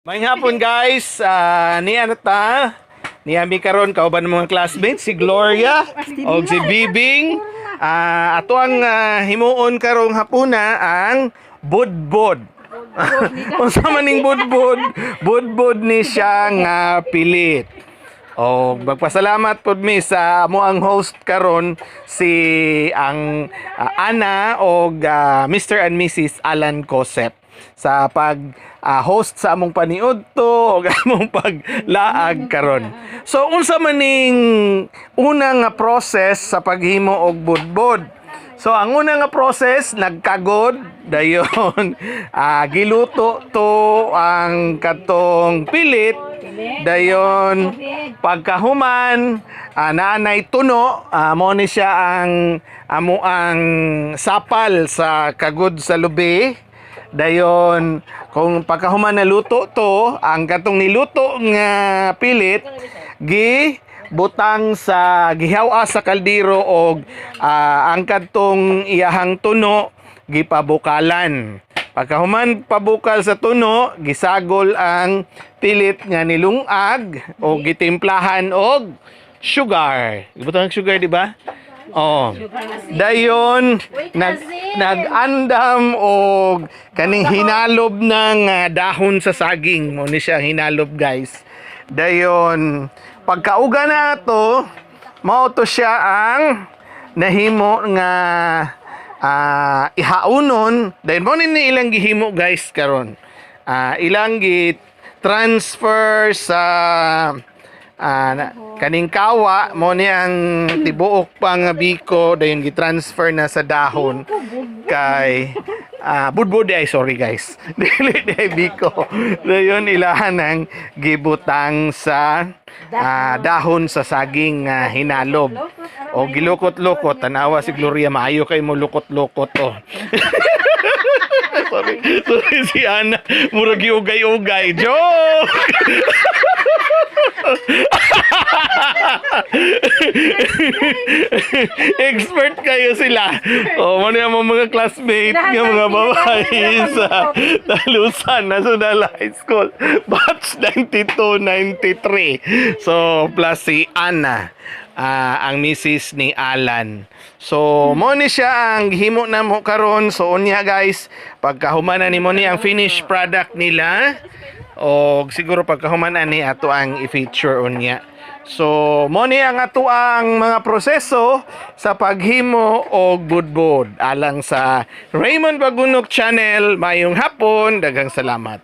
Maayong hapon, guys, niya na ta. Niya mi karon kauban ng mga classmates si Gloria o si Bibing. Ato ang himuon karong hapuna ang budbod. Unsa man ning budbod? Budbod ni siya nga pilit. O magpasalamat pod mi sa amo ang host karon, si ang Ana og Mr. and Mrs. Alan Cosep, sa pag host sa among paniudto og among paglaag karon. So unsa man ning una nga process sa paghimo og budbod? So ang una nga process, nagkagod dayon, giluto to ang katong pilit. Dayon pagkahuman, naanay tuno, mo ni siya ang amo ang sapal sa kagod sa lubi. Dayon kung pagkahuman na luto to, ang katong niluto nga pilit gi butang sa gihawa sa kaldero og ang kadtong iyahang tuno gipabukalan. Pagkahuman pabukal sa tuno, gisagol ang pilit nga nilungag o gitimplahan og sugar. Gibutang ang sugar, di ba? Oh. Dayon nag-andam og kaning hinalob ng dahon sa saging. Mo ni siya hinalob, guys. Dayon pagkauga na ato, mao to siya ang nahimo nga ihaunon. Dayon mo ni ilang gihimo, guys, karon. Ilang gi transfer sa kaning kawa mo ni ang tibuok pa nga biko, dayon gi-transfer na sa dahon kay budbud ay, sorry guys, dili di ay biko. Dayon ilahan ang gibutang sa dahon sa saging nga hinalob o gilukot-lukot. Tanawa si Gloria, maayo kay mo lukot-lukot, oh. Sorry, sorry, si Ana murag giugay-ugay. Joke. Expert kayo sila. Oh, mo niya mga classmate nga mga babae sa Talusan National High School. Batch 92-93. So, plus si Ana, ang misis ni Alan. So, mo ni siya ang himo na mo karon. So, unya guys, pagkahuman na ni mo ni ang finished product nila, o siguro pagkahuman ani ato ang i-feature unya. So, mo ni ang ato ang mga proseso sa paghimo og budbod. Alang sa Raymond Bagunok Channel, mayong hapon, daghang salamat.